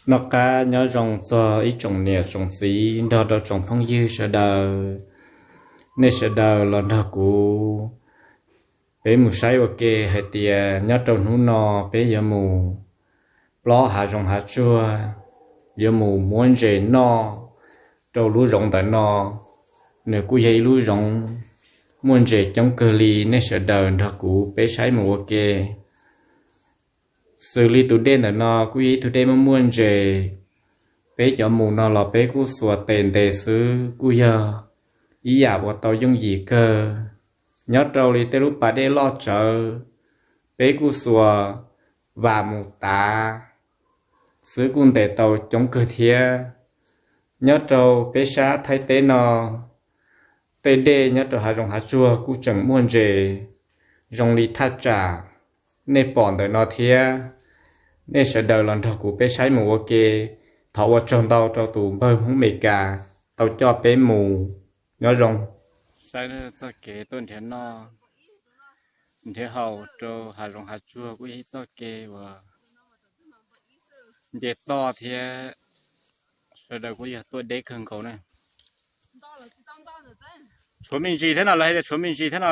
Noj qab nyob zoo txog ib tsoom niam tsoom txiv nrog rau tsoom phooj ywg sawv daws. Nej sawv daws los nrog kuv, peb mus saib ua ke hais tias nyob rau hnub no peb yuav mus plob hav zoov hav tsuag, yuav mus muab ntses noj rau lub zoov ntawm no. Nws kuj yog ib lub zoov muaj ntses coob kawg li, nej sawv daws nrog kuv peb saib mus ua ke. Xws li tus dej ntawm no kuj yog ib tug dej muaj muaj ntses. Peb cov mus no los peb kuj xuas tes ntes xwb kuj yog ib yam uas tau yooj yim kawg. Nyob rau li tej lub pas dej loj tsawv, peb kuj xuas vas mus tav xwb kuj ntes tau coob kawg thiab. Nyob rau peb sab Thaib teb no, tej dej nyob rau hav zoov hav tsuag kuj tseem muaj ntses zoo li thaj tsam nej pom ntawm no thiab. Nej sawv daws los nrog kuv peb saib mus ua ke. Thov ua tsaug ntau rau tus npawg Hmoob Meskas tau coj peb mus. Nyob zoo. Saib txoj kev tuaj nrhiav noj nrhiav haus rau hav zoov hav tsuag kuj yog ib txoj kev uas nce toj thiab sawv daws kuj yog tuaj deb kawg nkaus na. Tshuav me ntsis thiab no, lawv hais tias tshuav me ntsis thiab no.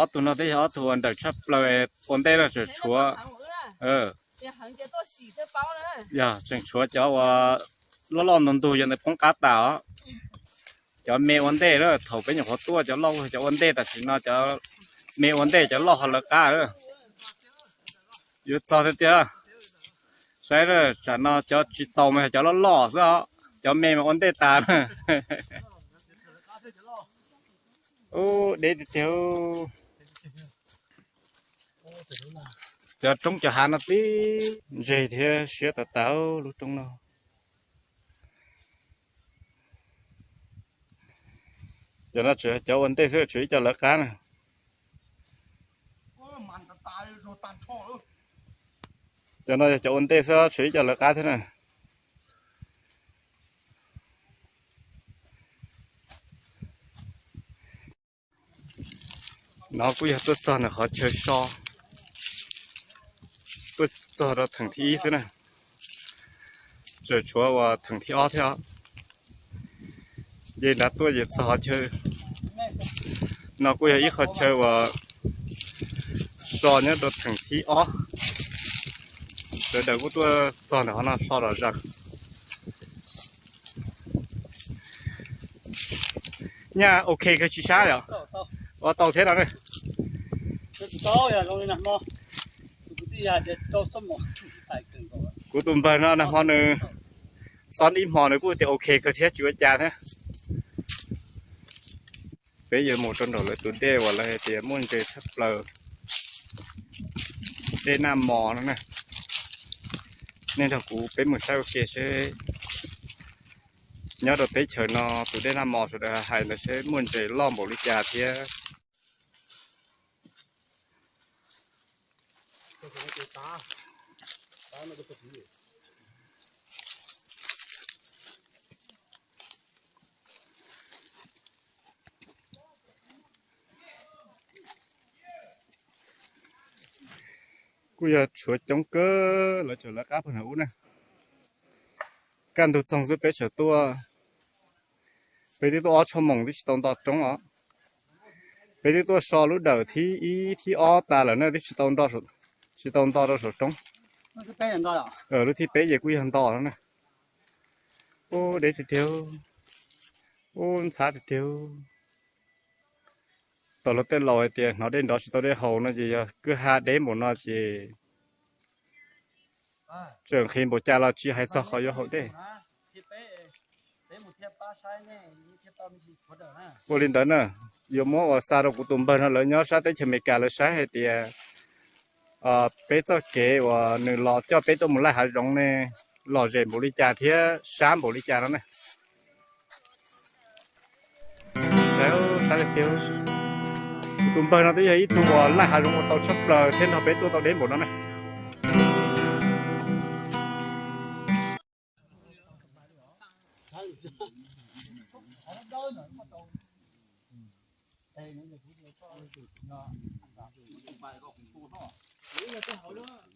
Ob tug no twb yog ob tug uas nrawm tshaj plaws ua ntej no, tseem tshuav, yog tseem tshuav cov uas loj loj ntug ntug yog ntawd poob qab tas os. Cov me ua ntej na, thaum peb nyuam qhuav tuaj cov loj cov ua ntej, tam sim no cov me ua ntej cov loj ho lawv qab. Yuav txog tiag tiag. Saib tsam no cov tsis taus mas yog cov loj loj xwb os, cov me mas ua ntej tas na. Ub, deb tiag tiag. Cov roob cov hav no tib ntseg thiab siab tas tas lub roob no. Cov no tseem cov ua ntej xwb, tshuav ib co lawv qab na. Cov no yog cov ua ntej xwb, tshuav ib co lawv qab thiab na. No kuj yog tuaj txog ntawm qhov chaw so, tuaj txog rau theem thib ib xwb na, tseem tshuav uas theem thib ob thiab os. Ces nrad tuaj ces txog qhov chaw no kuj yog ib qho chaw uas so nyob rau theem thib ob. Sawv daws kuj tuaj txog ntawm qhov no so zom zaws. Nyaj ok kawg tsis sab yom? Ua tau thiab no. Kuv tus npawg no nag hmo nws xob ib hmo nws kuj tias ok kawg thiab tsis ua cas thiab. Peb yuav mus rau nraum lawv tus dej uas lawv hais tias muaj ntses tshaj plaws, dej Naj Mos no na. Nej nrog kuv peb mus saib ua ke seb nyob rau teb chaws no tus dej Naj Mos sawv daws hais ntawd seb muaj ntses loj npaum li cas thiab. Kuj yog tshuav coob kawg, lawv tseem lawv qab puag nram ub na. Kaj ntug txoog xwb peb tseem tuaj, peb twb tuaj ob tshuaj moos twb tsis tau nto roob os. Peb twb tuaj so lub dawm thib ib thib ob tas lawm na, twb tsis tau nto, tsis tau nto rau saum roob. Lub thib peb ces kuj yog nto no na. Ub, deb tiag tiag, ub, ntxhab tiag tiag. Tau luag tej laus hais tias hnov dej nrov tsis tau dej haus no ces yog kwj ha deb npaum no ces tseem nqhis npaum cas los tsis hais txog qhov yuav haus dej. Ua li ntawd na, yuav muab ua xa rau kuv tus npawg no lawv nyob sab teb chaws Amelikas lawv saib hais tias peb txoj kev uas nws los coj peb tuaj mus laij hav zoov ne, lom zem npaum li cas thiab sab npaum li cas no ne. Sab tiag tiag. Kuv tus npawg no twb yog ib tug uas laij hav zoov ua tau tshaj plaws thiab nrog peb tuaj tau deb npaum no ne.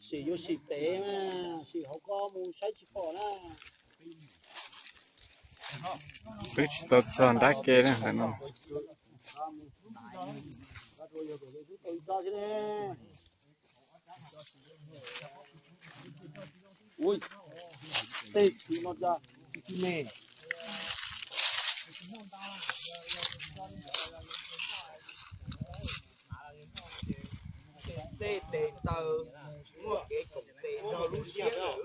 Sim yuav sim pem na, sim hauv ko mus saib tsis pom na. Twb tsis tau txog nrab ke na no. Ui, tej txiv no cas tsis me. Tej tes taw muaj kev koom tes nrog lub siab lawm.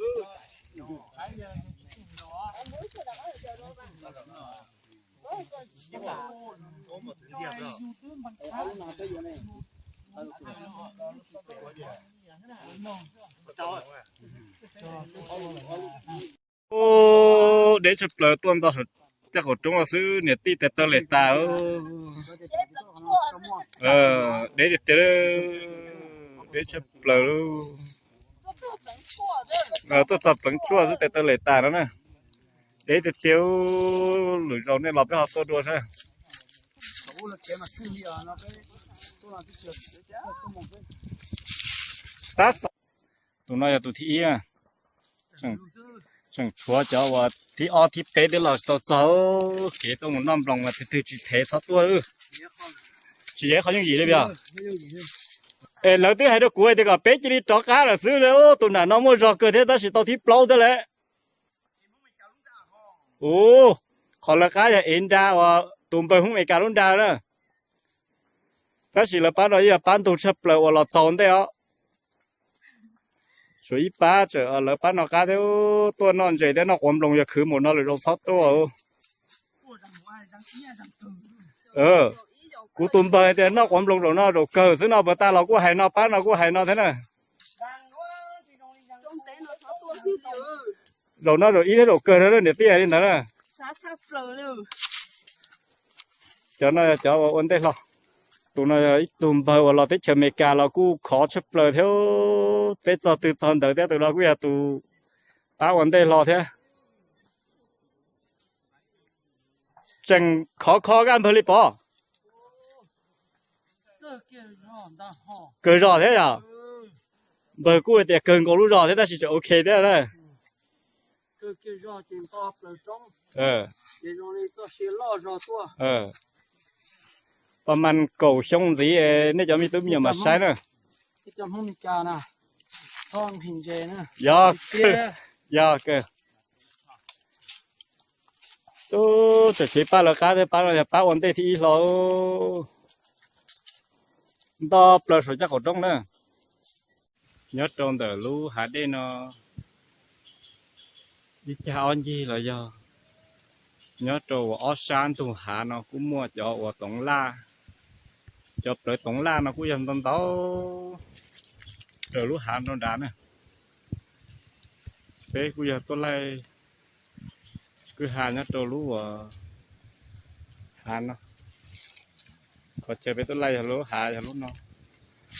Ub, deb tshaj plaws tuaj nto saum caj qaum roob los xwb niam tij, tes taw lem tas. Deb tiag tiag, deb tshaj plaws. Tuaj txog pleev tshuaj xwb tes taw lem tas no na. Deb tiag tiag, lwm zaus nej los peb ho tuaj dua saib. Tab tom, tus no yog tus thib ib. Tseem tshuav cov uas thib ob thib peb twb los tsis tau txog. Kev tuaj mus noj nploos mas twg twg tsis thev txhob tuaj. Tsis yog ib qho yooj yim li yog. Es lawv twb hais rau kuv hais tias kom peb cia li rov qab lawm xwb. Tus nram no muaj zog kawg thiab tab sis tau thib plaub thiab lawm. Ub, qhov lawv qab yog ev nra uas tus npawg Hmoob Amelikas lub nra na. Tab sis lawv pab no yog pab ntug tshaj plaws uas los txaus ntej os. Tshuav ib pab tseem lawv pab noj qab thiab, tuaj noj ntses thiab noj quav nploos, yog khwv mus no lwm zaus txhob tuaj. Kuv tus npawg tias noj quav nploos zaum no zaum kawg xwb no, puas tas los kuj hais no, pab no kuj hais no thiab na. Zaum no zaum ib thiab zaum kawg na, niam tij hais li ntawd na. Cov no yog cov uas ua ntej hlo. Tus no yog ib tug npawg uas los teb chaws Amelikas los kuj khov tshaj plaws thiab, peb txog twg txog ntawd thiab, tus no kuj yog tus pab ua ntej hlo thiab. Tseem khov kho kaj npawg li pov. Kawg zog thiab yog. Npawg kuj tias kawg nkaus lub zog thiab tab sis tseem ok thiab na. Pas mas kaum xyoo ntxiv nej cov me tub me nyuam mam saib na. Yog, yog kawg. Tub, tseem tshuav pab lawv qab thiab, pab no yog pab ua ntej thib ib hlo. Nto plaws saum caj qaum roob na. Nyob rau ntawm lub hav dej no ib cag ob ncig los yog nyob rau uas ob sab ntug hav no kuj muaj cov uas toov laj. Cov plawv toov laj no kuj yog ntau ntau raws lub hav nrau nrad na. Peb kuj yog tuaj laij kwj ha nyob rau lub uas hav no. Qhov chaw peb tuaj laij yog lub hav yog lub no.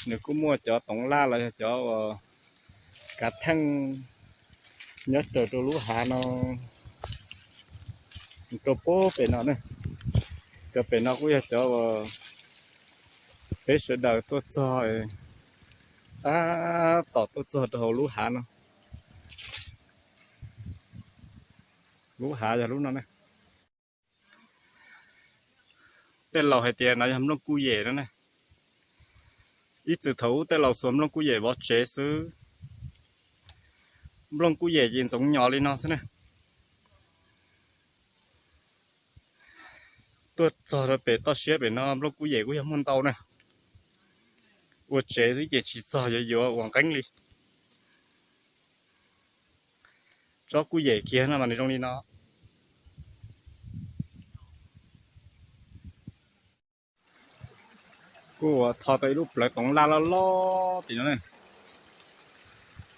Nws kuj muaj cov toov laj los yog cov uas kav theej nyob raws rau lub hav no rau puag pem no na. Cov pem no kuj yog cov uas peb sawv daws tuaj txog, tab tom tuaj txog rau hauv lub hav no. Lub hav yog lub no ne. Tej laus hais tias no yog nplooj kuj yem no ne. Ib txwm thaum ub tej laus xuas nplooj kuj yem vov tsev xwb. Nplooj kuj yem ces ntxoov nyos li no xwb ne. Tuaj txog rau pem toj siab pem no nplooj kuj yem kuj yog muaj ntau na. Ua tsev xwb ces tsis txog yuav yuav ua nqeeb li. Tsob kuj yem kiag no mas nws zoo li no. Kuj ua tho tau ib lub plawv toov laj loj loj tim no ne.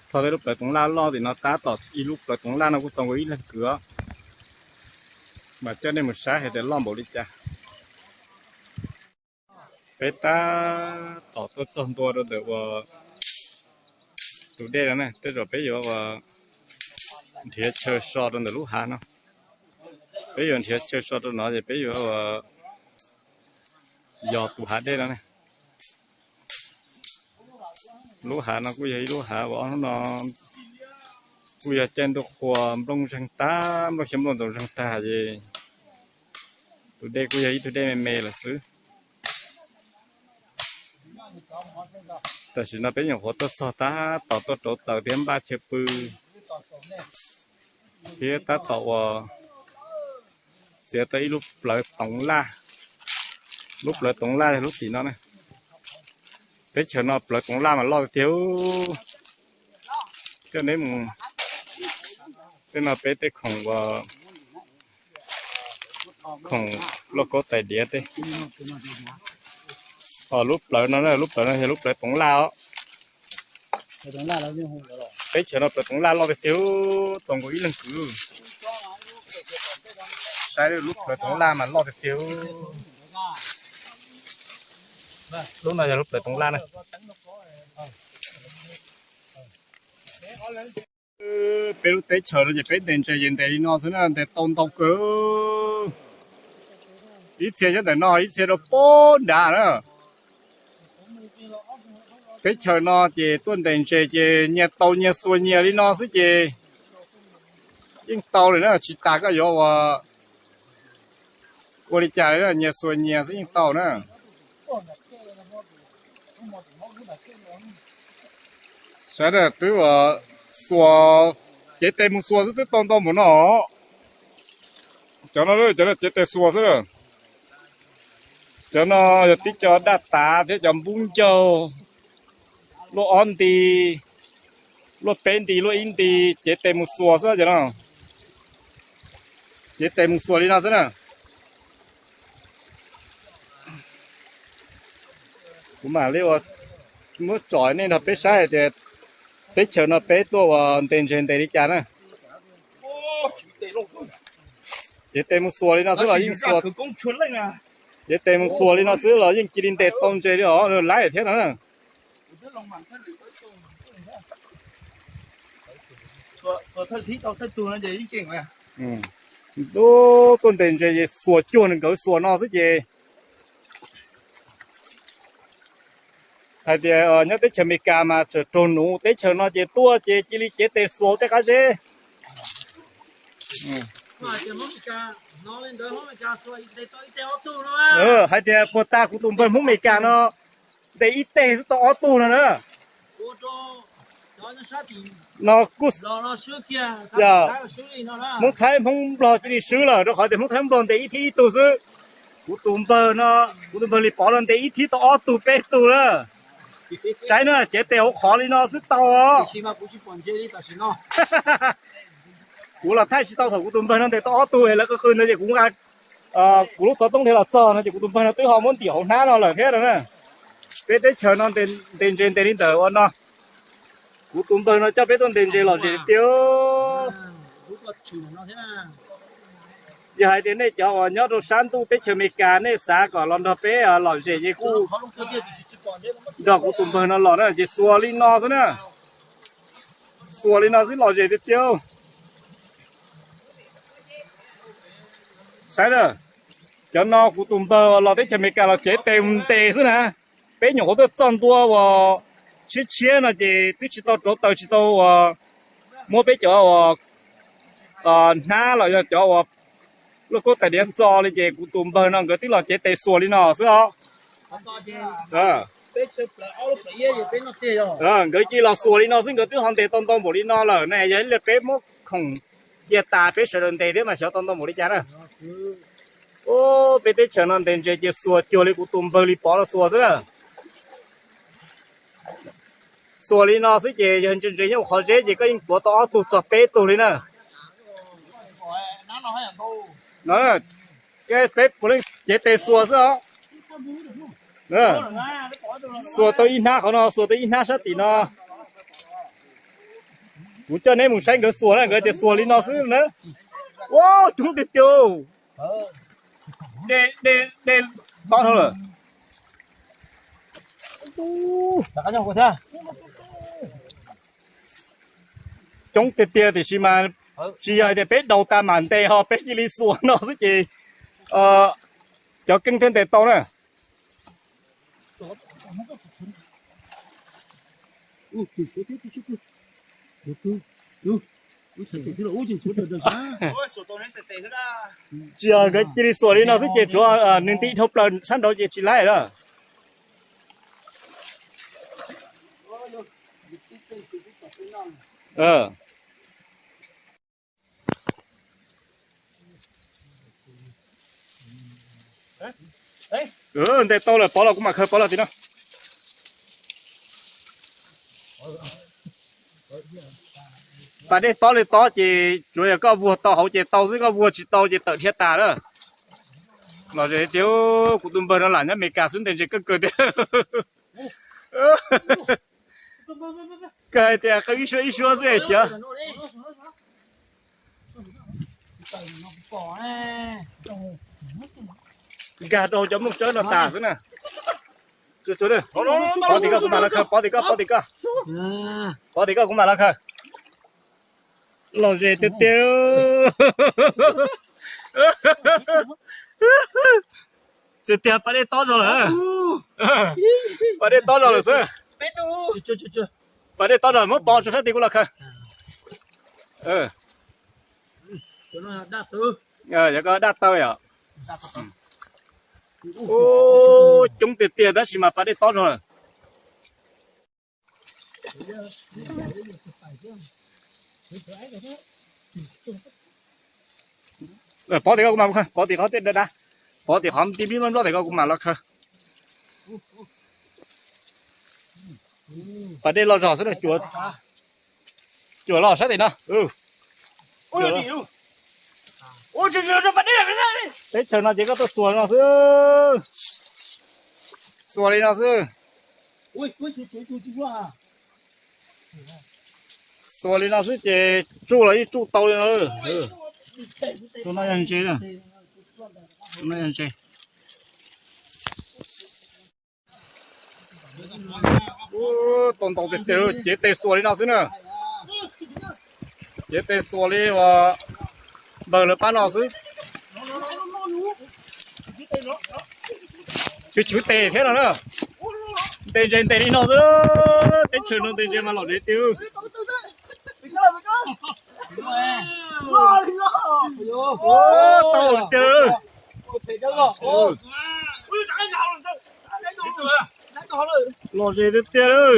Tho tau ib lub plawv toov laj loj tim no, tab tom ib lub plawv toov laj no kuj txaus nkaus ib leeg kwv. Mas coj nej mus saib hais tias loj npaum li cas. Peb tab tom tuaj txog ntua rau ntawm uas tus dej no ne, tej zaum peb yuav ua nrhiav chaw so rau ntawm lub hav no. Peb yuav nrhiav chaw so rau no ces peb yuav ua yos tus hav dej no ne. Lub hav no kuj yog ib lub hav uas ob hnub no kuj yog caij ntuj qhua, nplooj zeeg tag, nplooj xyoob nplooj ntoo zeeg tag ces tus dej kuj yog ib tug dej me me lawm xwb. Tam sim no peb nyuam qhuav tuaj txog tab tom tuaj rauv taws thiab npaj chaw pw thiab tab tom uas txiav tau ib lub plawv toov laj. Lub plawv toov laj yog lub tim no na. Teb chaws no plawv toov laj mas loj tiag tiag. Coj neb mus, tej no peb tej khoom uas khoom lauj kaub tais diav tej. Lub plawv no, lub plawv no yog lub plawv toov laj os. Teb chaws no plawv toov laj loj tiag tiag, txaus nkaus ib leeg kwv. Saib lub plawv toov laj mas loj tiag tiag. Lub no yog lub plawv toov laj na. Peb lub teb chaws no ces peb ntes ntses ces ntes li no xwb na, ntes tau ntau kawg. Ib txhia nyob ntawm no, ib txhia rau pem nrad na. Teb chaws no ces tuaj ntes ntses ces nyias tau nyias xuas nyias li no xwb ces yeej tau lawm na, tsis tas koj yuav ua, ua li cas li, nyias xuas nyias xwb yeej tau na. Saib na, twb xuas, cev tes mus xuas xwb twb tau ntau npaum no. Cov no, cov no cev tes xuas xwb. Cov no yog tib co daj tav thiab cov npub ncaug, luaj ob nti, luaj peb nti, luaj ib nti, cev tes mus xuas xwb cov no. Cev tes mus xuas li no xwb na. Kuv mam li ua, muab tsom nej nrog peb saib hais tias teb chaws no peb tuaj ua ntes ntses ntes li cas na. Cev tes mus xuas li no xwb los yeej xuas, cev tes mus xuas li no xwb los yeej cia li ntes tau ntses li os, laib thiab no na. Tuaj ntes ntses ces xuas cuag nkawd xuas no xwb ces hais tias nyob teb chaws Amelikas mas tseem raug nuv, teb chaws no ces tuaj ces cia li cev tes xuas tej qab zeb. Hais tias puag ta kuv tus npawg Hmoob Amelikas no ntes ib teg xwb tau ob tug no na. No kuj, Hmoob Thaib Hmoob Nplog cia li swb lawm rau qhov tias Hmoob Thaib Nplog ntes ib thib ib tug xwb. Kuv tus npawg no, kuv tus npawg Lis Pov no ntes ib thib tau ob tug peb tug na. Saib na, cev tes hauv qhov li no xwb tau os. Kuv los thaij tsis tau thaum kuv tus npawg no ntes tau ob tug, lawv qw qw no ces kuv, kuv lub xov tooj dhia los txog no ces kuv tus npawg no twb ho muab ntim hauv hnab no lawm thiab no na. Peb teb chaws no ntes ntses ntes li ntawm ua no. Kuv tus npawg no coj peb tuaj ntes ntses lom zem tiag. Yog hais tias nej cov uas nyob rau sab ntuj teb chaws Amelikas nej xav kom los nrog peb lom zem ces kuj nrog kuv tus npawg no los na, ces xuas li no xwb na. Xuas li no xwb lom zem tiag tiag. Saib na, cov no kuv tus npawg los teb chaws Amelikas los cev tes mus ntes xwb na. Peb nyuam qhuav tuaj txog ntua uas tshiab tshiab no ces twb tsis tau rauv taws tsis tau uas muab peb cov uas hnab los yog cov uas lauj kaub tais diav txo li ces kuv tus npawg no nkawd twb los cev tes xuas li no xwb os. Nkawd cia los xuas li no xwb nkawd twb ho ntes tau ntau npaum li no lawm ne, yog ib li peb muab khoom cia tas peb sawv daws ntes thiab mas xyov tau ntau npaum li cas na. Peb teb chaws no ntes ntses ces xuas cuag li kuv tus npawg Lis Pov no xuas xwb na. Xuas li no xwb ces yog ntse ntse nyob qhov zeb ces koj yeej tuav tau ob tug txog peb tug li na. Peb puav leej cev tes xuas xwb os. Xuas tau ib hnab qhov no, xuas tau ib hnab sab tim no. Kuv coj neb mus saib nkawd xuas na, nkawd tias xuas li no xwb na. Ua coob tiag tiag. De, de, de, to dhau lawm. Coob tiag tiag tiam sis mas tsis yog hais tias peb daus tas mam ntes ho, peb cia li xuas no xwb ces cov keej thiaj ntes tau na. Tsis yog nkawd cia li xuas li no xwb ces tsuav nws nti dhau plaws sab nraud ces tsis laib lawm. Ntes tau lawm, pov los kuv mam khaws pov los tim no. Pas dej tob li tob ces tsuav yog koj vuag tau hauv ces tau xwb, koj vuag tsis tau ces tawm dhia tas lawm. Los zem tiag, kuv tus npawg no lam nyob Amelikas xwb ntes ntses kawg kawg tiag. Kawg hais tias qw ib suab ib suab xwb xyov. Nkag rau cov nplooj tsawb no tas xwb na. Pov tim koj kuv mam los khaws, pov tim koj, pov tim koj. Pov tim koj kuv mam los khaws. Los zem tiag tiag. Tiag tiag, pas dej tob zog lawm. Pas dej tob zog lawm xwb. Pas dej tob zog, muab pov tso sab tid kuv los khaws. Yog koj daj taw yom. Coob tiag tiag tab sis mas pas dej tob zog lawm. Pov tim koj kuv mam, pov tim qhov tej dab dab, pov tim qhov tib npib nplob nplob tim koj kuv mam los khaws. Pas dej loj zog xwb, cuam los sab tim no. Teb chaws no ces koj tuaj xuas no xwb. Xuas li no xwb. Xuas li no xwb ces tsuj los yeej tsuj tau li no. Tus no yog ntses, tus no yog ntses. Tau ntau tiag tiag, cev tes xuas li no xwb na. Cev tes xuas li uas npawg lawv pab no xwb. Chwv chwv tes thiab no na. Ntes ntses ntes li no xwb. Teb chaws no ntes ntses mas lom zem tiag. Tau tiag. Lom zem tiag tiag.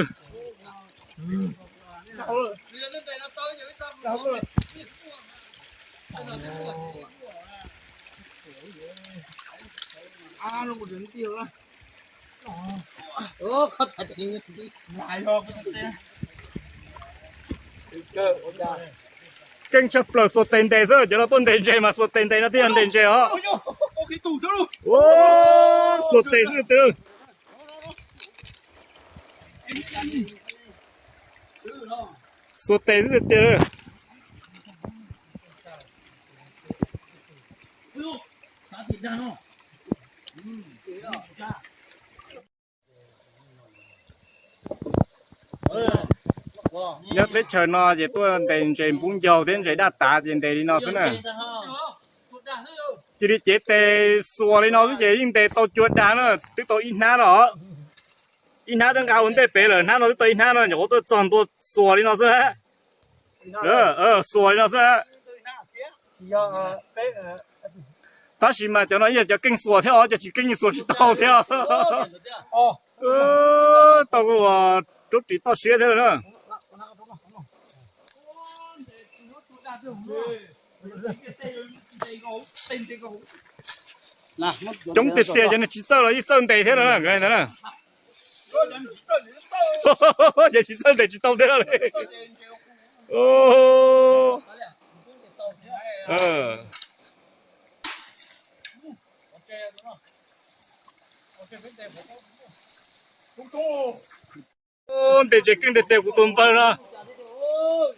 Keej tshaj plaws xuas tes ntes xwb, cov no tuaj ntes ntses mas xuas tes ntes no thiaj yog ntes ntses os. Xuas tes xwb tiag. Xuas tes xwb tiag. Nyob teb chaws no ces tuaj ntes ntses npub ncaug thiab ntses daj tav ces ntes li no xwb na. Cia li cev tes xuas li no xwb ces yeej ntes tau cua dag na, twb tau ib hnab no. Ib hnab twb nqa ua ntej pem lawm, hnab no twb tau ib hnab no, nyuam qhuav tuaj txog ntua xuas li no xwb. Xuas li no xwb. Tab sis mas cov no yog cov keej xuas thiab os, cov tsis keej xuas tsis tau thiab. Tau rub ris toj siab thiab na. Coob tiag tiag, cov niag tsis txawj los yeej txawj ntes thiab na. Cov tsis txawj ntes tsis tau thiab li. Ntes ntses keej tiag tiag, kuv tus npawg no,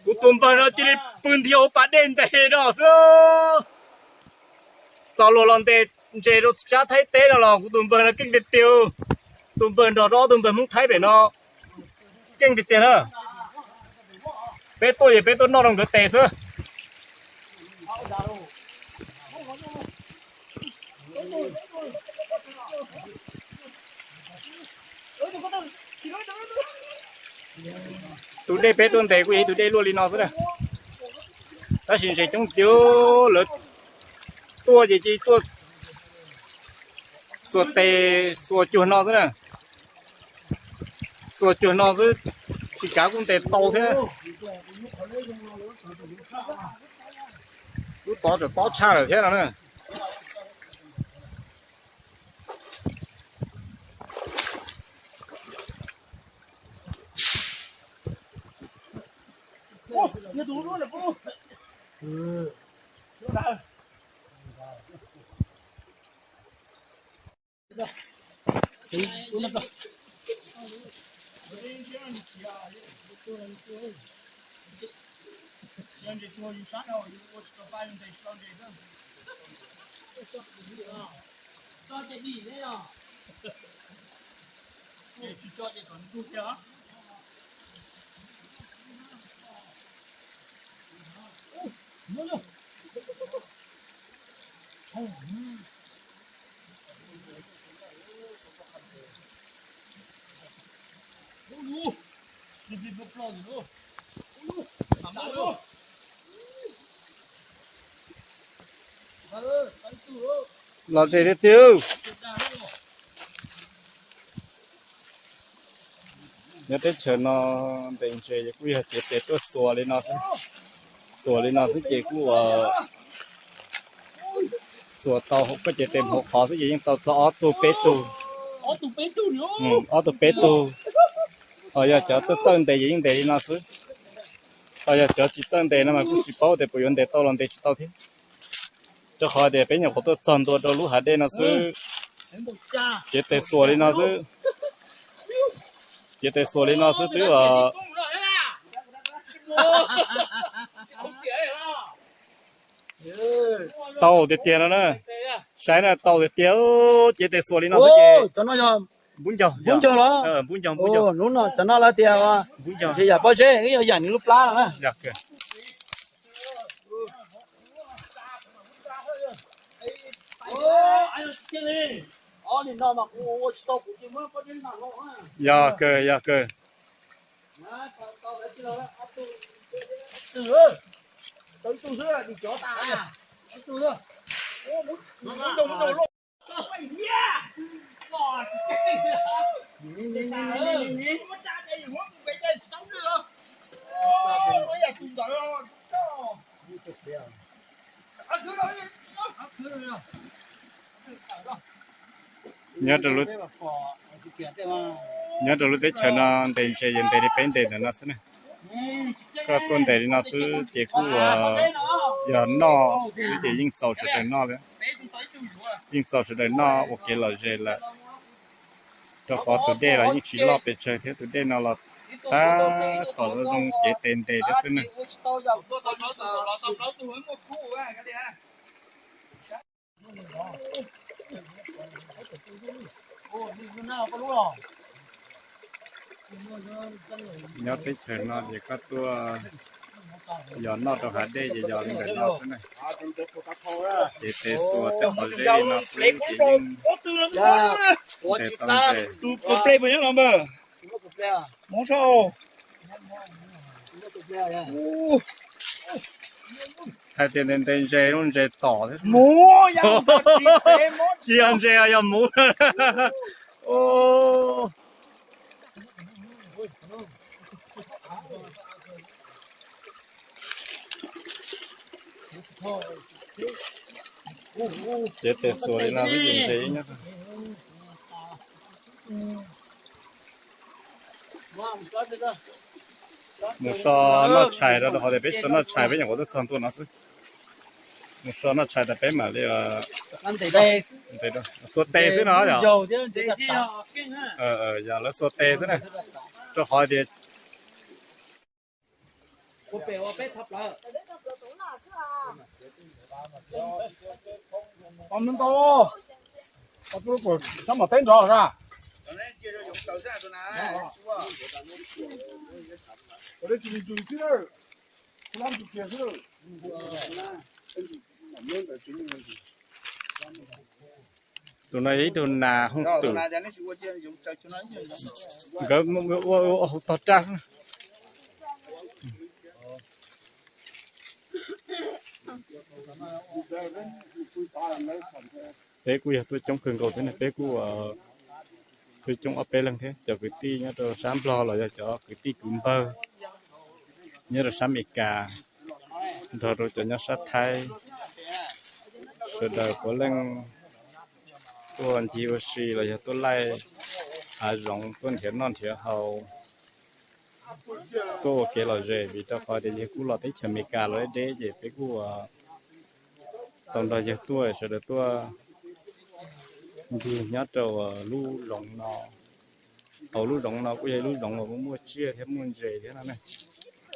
kuv tus npawg no cia li pw nthi hauv pas dej ntes no xwb. Tos luag los ntes ntses rau tsab Thaib teb no los kuv tus npawg no keej tiag tiag. Tus npawg nrog rau ob tug npawg Hmoob Thaib pem no keej tiag tiag na. Peb tuaj ces peb tuaj noj rau nkawd tes xwb. Tus dej peb tuaj ntes kuj yog ib tug dej luaj li no xwb na. Tab sis ntses coob tiag, lawv tuaj ces cia li tuaj xuas tes xuas cuag no xwb na. Xuas cuag no xwb, tsis kav kuj ntes tau thiab. Lub tod tseem tob tshaj lawm thiab no na. Los ze tiag tiag. Nyob teb chaws no ntes ntses kuj yog cev tes tuaj xuas li no xwb. Xuas li no xwb ces kuj ua xuas tau koj cev tes hauv qhov xwb ces yeej tau txog ob tug peb tug. Ob tug peb tug. Ho yog cov txawj txawj ntes ces yeej ntes li no xwb. Ho yog cov tsis txawj ntes no mas kuj tsis paub tias puas yuav ntes tau los ntes tsis tau thiab. Rau qhov tias peb nyuam qhuav tuaj txog ntua rau lub hav dej no xwb. Cev tes xuas li no xwb. Cev tes xuas li no xwb twb tau tiag tiag no na. Saib na, tau tiag tiag. Cev tes xuas li no xwb ces npub ncaug, npub ncaug los? Npub ncaug, npub ncaug. Hnub no cov no lawv tias npub ncaug, ntshe yam pob zeb, yam nws lub plab no na. Yog kawg, yog kawg. Nyob rau lub teb chaws no ntes ntses yog ntes li peb ntes ntawm no xwb na. Koj tuaj ntes li no xwb ces kuj yog noj xwb ces yeej txaus sawv daws noj li. Yeej txaus sawv daws noj ua kev lom zem lawm. Rau qhov tus dej los yeej tsis loj pes tsawg thiab, tus dej no los tab tom zoo cev tes ntes thiab xwb na. Nyob teb chaws no ces koj tuaj yos noj rau hav dej ces yos li ntawm no xwb na. Ces tes xuas tej qhov zeb li no xwb ces yeej ntes tau ntses. Hais tias ntes ntses, ntses tom thiab. Tsis yog ntses, yog muv. Cev tes xuas li no xwb ces ntses nyob. Mus so noj tshais rau, rau qhov tias peb so noj tshais peb nyuam qhuav tuaj txog ntua no xwb. Mus so noj tshais tas peb mam li xuas tes xwb no yom. Yog lawv xuas tes xwb na, rau qhov tias Tus no yog ib tug nas hooj twm, nkawd ua ua hauv tog raj. Peb kuj yog tuaj coob kawg nkaus thiab, peb kuj tuaj coob ob peb leeg thiab, cov kwv tij nyob rau sab Nplog los yog cov kwv tij kwv npawg nyob rau sab Amelikas, nrog rau cov nyob sab Thaib, sawv daws puav leej tuaj ncig ua si los yog tuaj laij hav zoov, tuaj nrhiav noj nrhiav haus, tuaj ua kev lom zem, vim rau qhov tias yawg kuj los teb chaws Amelikas los deb deb ces peb kuj tau nrog yawg tuaj, sawv daws tuaj ncig nyob rau lub zoov no. Hauv lub zoov no kuj yog ib lub zoov uas muaj tsiaj thiab muaj ntses thiab no ne.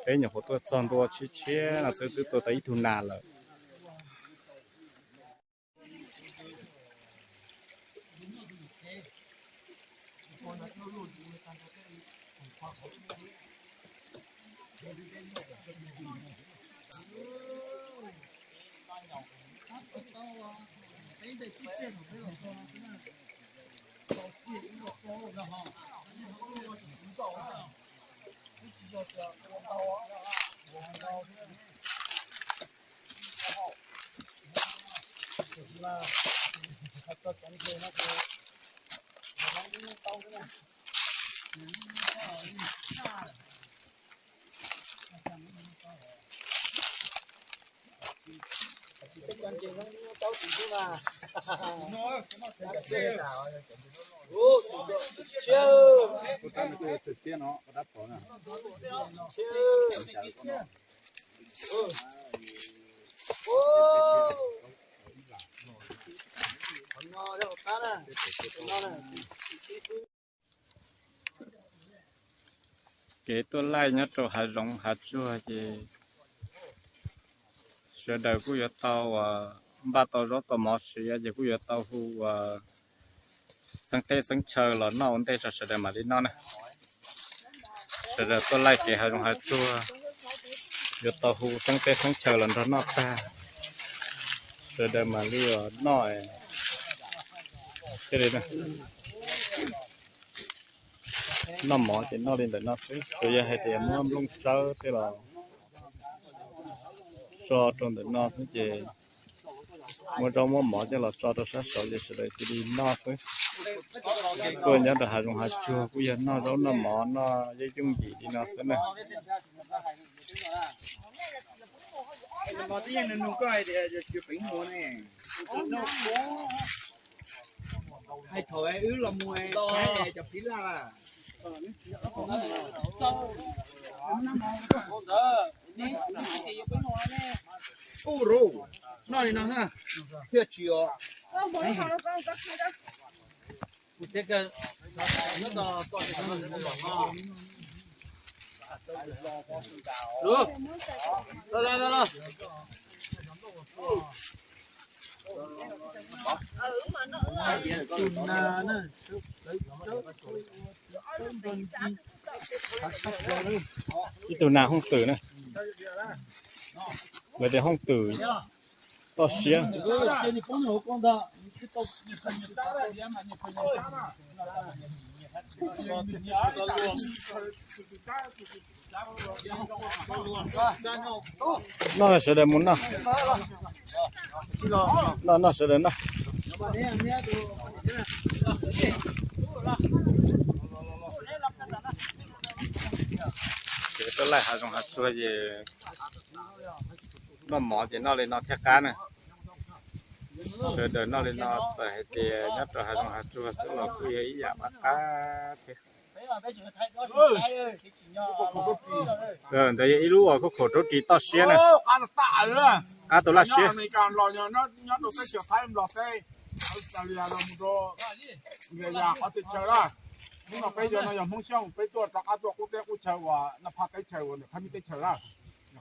Peb nyuam qhuav tuaj txog ntua tshiab tshiab no xwb twb tua tau ib tug nas lawm. Kev tuaj laij nyob rau hav zoov hav tsuag ces sawv daws kuj yuav tau npaj tau zaub tau mov siav ces kuj yuav tau hu xeeb teb xeeb chaw los noj ua ntej tso sawv daws mam li noj na. Sawv daws tuaj laij kev hav zoov hav tsuag yuav tau hu xeeb teb xeeb chaw los nrog noj tag, sawv daws mam li noj thiaj li. Noj mov ces noj li ntawm no xwb, tsuas yog hais tias muab nplooj tsawb tej los tso rau ntawm no xwb ces muab zaub muab mov coj los tso rau sab saud ces sawv daws cia li noj xwb. Tuaj nyob rau hav zoov hav tsuag kuj yog noj zaub noj mov noj yooj yooj yim li no xwb na. Hais thaum wb los mus saib cov phib laj. Ub, noj li no thiaj tsis os. Ib tug nas hooj twm na, lawv tias hooj twm toj siab. Noj sawv daws mus noj. Noj noj sawv daws noj. Ces tuaj laij hav zoov hav tsuag ces noj mov ces noj li no thiaj qab na. Sawv daws noj li no txawm hais tias nyob rau hav zoov hav tsuag xwb los kuj yog ib yam qab qab thiab. Ntawd yog ib lub uas khaub khaum raub ris toj siab na. Qab tau laj siab. Hnub no peb yog no yog Hmoob Xyooj, peb tuaj rov qab tuaj qub teb qub chaw uas Naj Phaj teb chaws uas ntawm Phaj Mib teb chaws na,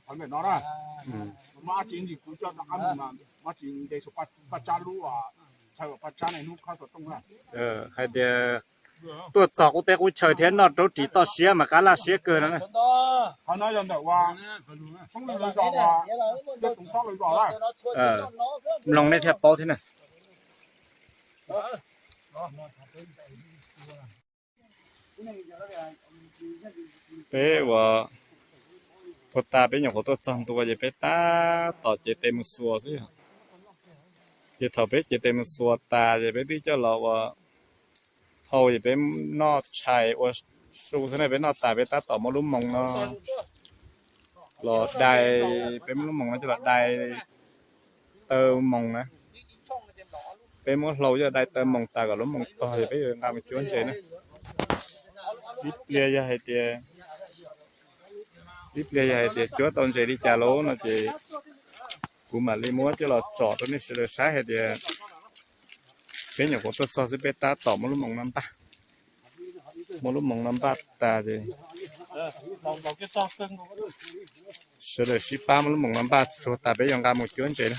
qhov ntawm no na. Muab ab tsi ntsis kuv coj rov qab mus mas muab ab tsi nce saum Paj Tsab lub chaw uas Paj Tsab na hnub khob xov tooj na. Hais tias tuaj txog qub teb qub chaw thiab noj raub ris toj siab mas qab laj siab kawg no na. Qhov no yog ntawm uas Soob Lwm lawv zos uas Toov Xob lawv zos na. Mloog nej thiaj paub thiab na. Peb ua puag ta peb nyuam qhuav tuaj txog ntua ces peb tab tom cev tes mus xuas xwb yog. Ces thaum peb cev tes mus xuas tas ces peb twb coj los ua hau ces peb noj tshais ua su xwb ne. Peb noj tas peb tab tom muab lub moos no los dai, peb muab lub moos no coj los dai taw moos na. Peb muab hlau coj dai taw moos tas kom lub moos tog ces peb yuav nqa mus cuab ntses na. Ib pliag yog hais tias, ib pliag yog hais tias cuab tau ntses li cas lawm no ces kuv mam li muab coj los tsom rau nej sawv daws saib hais tias peb nyuam qhuav tuaj txog xwb peb tab tom muab lub moos no npaj. Muab lub moos no npaj tas ces sawv daws sib pab muab lub moos no npaj tsuag tas peb yuav nqa mus cuab ntses na.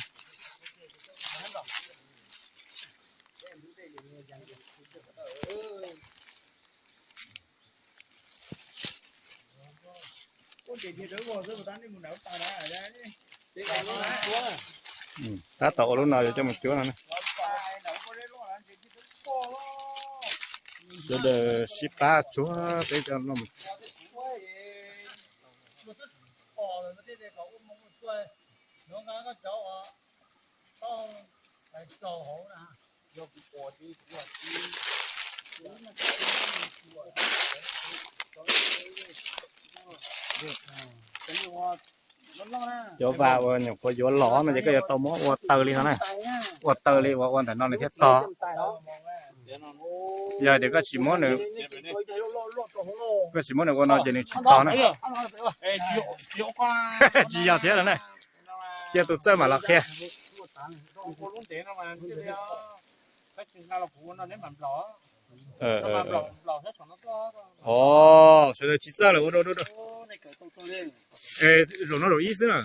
Tab tom ua lub no yuav coj mus cuab no na. Sawv daws sib pab tsuag peb coj no mus. Cov vas uas nyuam qhuav yuav los no ces koj yuav tau muab ua taw li no na. Ua taw li uas ua ntawm no nws thiaj tog. Yog tias koj tsis muab nws, koj tsis muab nws ua no ces nws tsis tog na. Tsis yog thiab lawm na. Cia tus txawj mam los qhia. Os, sawv daws tsis txawj lawm ua dua dua. Zaum no zaum ib xwb na.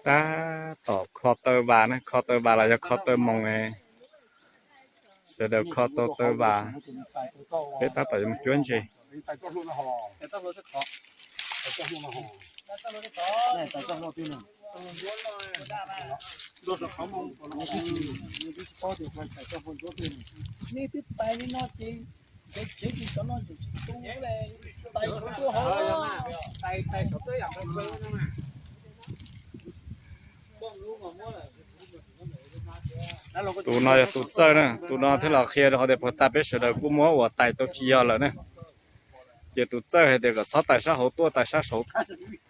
Tab tom kho taw vas na, kho taw vas los yog kho taw moos. Sawv daws kho tau taw vas, peb tab tom yuav mus cuab ntses. Tus no yog tus txawj na, tus no thiaj los qhia rau qhov tias puag ta peb sawv daws kuj muab ua tais tau tsis yog lawm na. Ces tus txawj hais tias kom txhob tais sab hauv tuaj, tais sab saud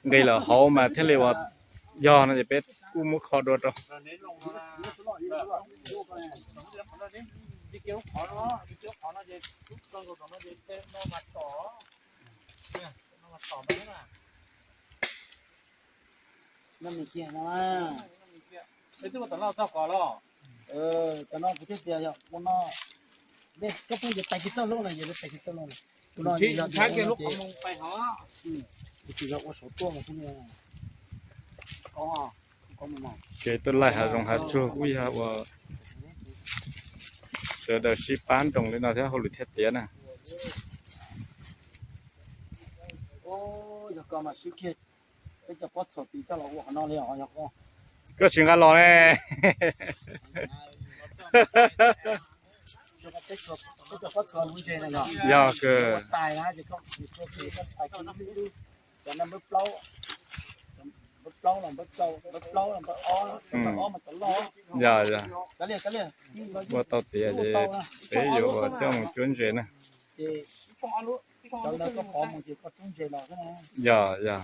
nqis lawm hauv mas thiaj li ua yog no ces peb kuj muab kho dua rau. Tam no kuv thiaj tias yog ua no, koj pheej yuav tais kiv txoj hlub no, yuav tais kiv txoj hlub no. Tus no ces yog ua saum tuaj mas kuj, ces tuaj laij hav zoov hav tsuag kuj yog ua sawv daws sib pab nroos li no thiab hauj lwm thiaj tiav na. Yog koj mas swb kiag peb cov pob txhuam tid coj los ua qhov no li os, yog koj. Koj tsis nqa los ne. Yog kawg. Yog, yog. Ua tau tiav ces peb yuav ua coj mus cuab ntses na. Yog, yog.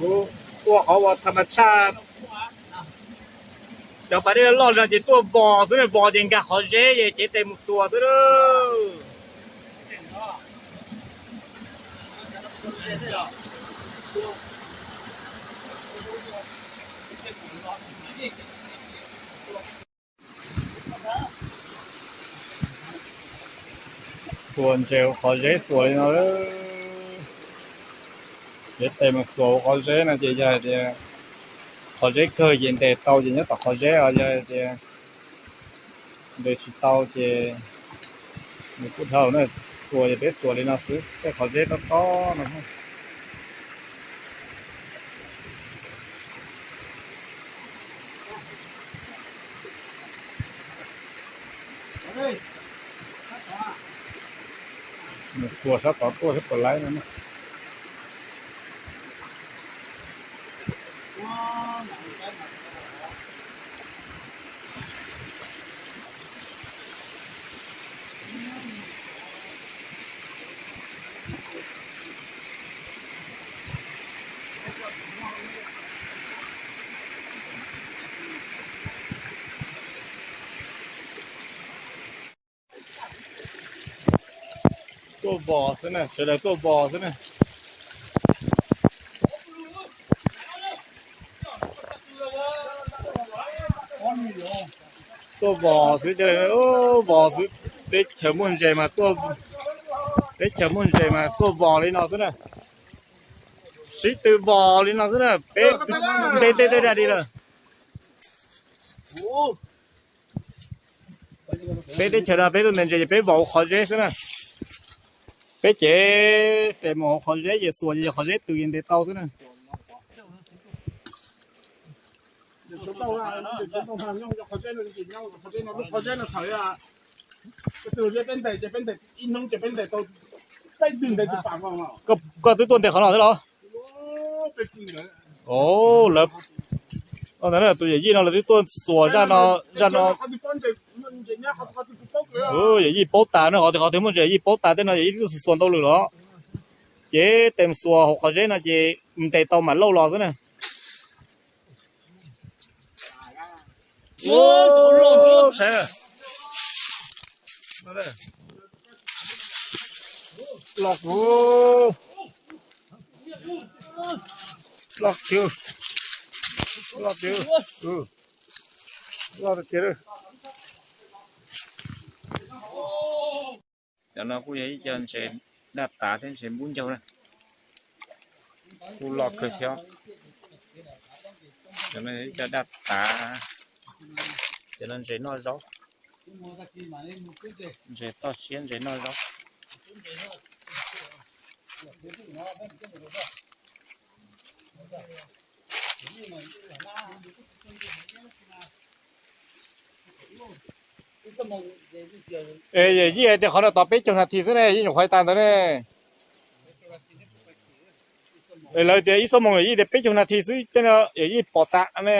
Kuv ua qhov uas tham mas tshaj, cov pas dej loj no ces tuaj vos xwb, vos ces nkag qhov zeb ces cev tes mus xuas xwb. Xuas ntses qhov zeb xuas li no. Peb tes mus xuas hauv qhov zeb no ces yog hais tias qhov zeb kawg ces ntes tau ces nyob tom qhov zeb os, yog hais tias ntes tsis tau ces nws kuj dhau na. Xuas ces peb xuas li no xwb, tej qhov zeb tob tob no. Nws xuas sab tod tuaj sab puas laib no. Tuaj vos xwb na, sawv daws tuaj vos xwb na. Tuaj vos xwb, vos xwb, teb chaws muaj ntses mas tuaj, teb chaws muaj ntses mas tuaj vos li no xwb na. Sib tw vos li no xwb na, peb nte tej dag li lawm. Peb teb chaws no peb tuaj ntes ntses ces peb vos hauv qhov zeb xwb na. Peb cev tes mus hauv qhov zeb ces xuas ces qhov zeb tws ces ntes tau xwb na. Koj twb tuaj ntes qhov no xwb los? Lawv, tus yawm yij no lawv twb tuaj xuas zaj no, zaj no. Yawm yij paub tas no, qhov twg qhov twg muaj ntses yawm yij paub tas, tej no yawm yij twb tuaj xuas ntau lawm los. Ces tes xuas hauv qhov zeb no ces ntes tau mam lauj los xwb na. Loj kuv, loj tiag, loj tiag, loj tiag. Cov no kuj yog ib co ntses daj tav thiab ntses npub ncaug na. Kuj loj kawg thiab. Cov no yog ib co daj tav, cov no ntses noj zaub, ntses toj siab ntses noj zaub. Es yawm yij hais tias qhov no tau peb caug nas this xwb ne, yeej nyuam qhuav tas ntawd ne. Es lawv tias ib xuab moos yawm yij tias peb caug nas this xwb, tej no yawm yij pom tas ne.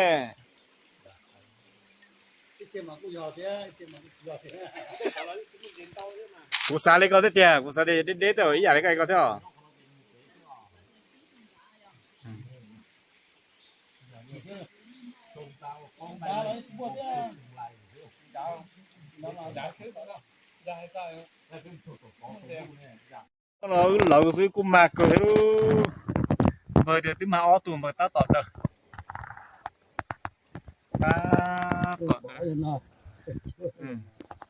Kuv xav li koj thiab tiag, kuv xav tias deb deb tej ib yam li koj thiab os. Lawv xwb kuj mag kawg thiab. Npawg tias twb mag ob tug npawg tab tom daws. Tab tom daws.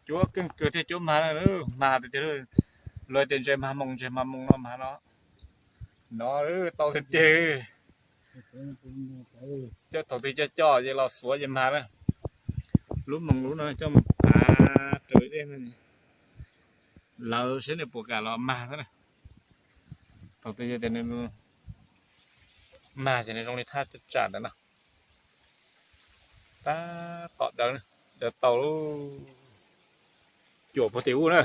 Cuab keej kawg thiaj cuab mag, mag tiag tiag. Luag tias ntses mag moos, ntses mag moos no mag no. No tau tiag tiag. Coj thaum twg coj coj ces los xuav ces mag na. Lub moos lub no coj mus pav raws dej no. Lawv saib nws puas kam los mag xwb na. Thaum twg yog tias nws mag ces nws zoo li thaj tsam ntawd no. Tab tom daws, daws tau lub cuam puag tim ub na.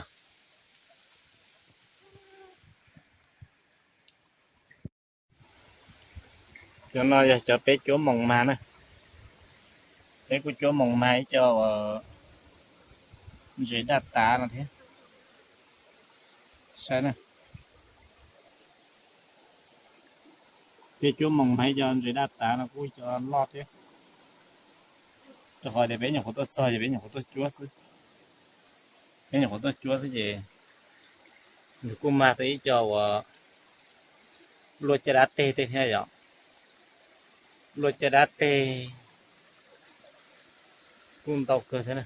Cov no yog cov peb cuab moos mag na. Peb kuj cuab moos mag ib co ntses daj tav no thiab. Saib na. Peb cuab moos mag ib co ntses daj tav no kuj cov loj thiab. Rau qhov tias peb nyuam qhuav tuaj txog ces peb nyuam qhuav tuaj cuab xwb. Peb nyuam qhuav tuaj cuab xwb ces nws kuj mag tau ib co uas luaj caj dab teg tej thiab yom. Luaj caj dab teg kuj ntau kawg thiab na.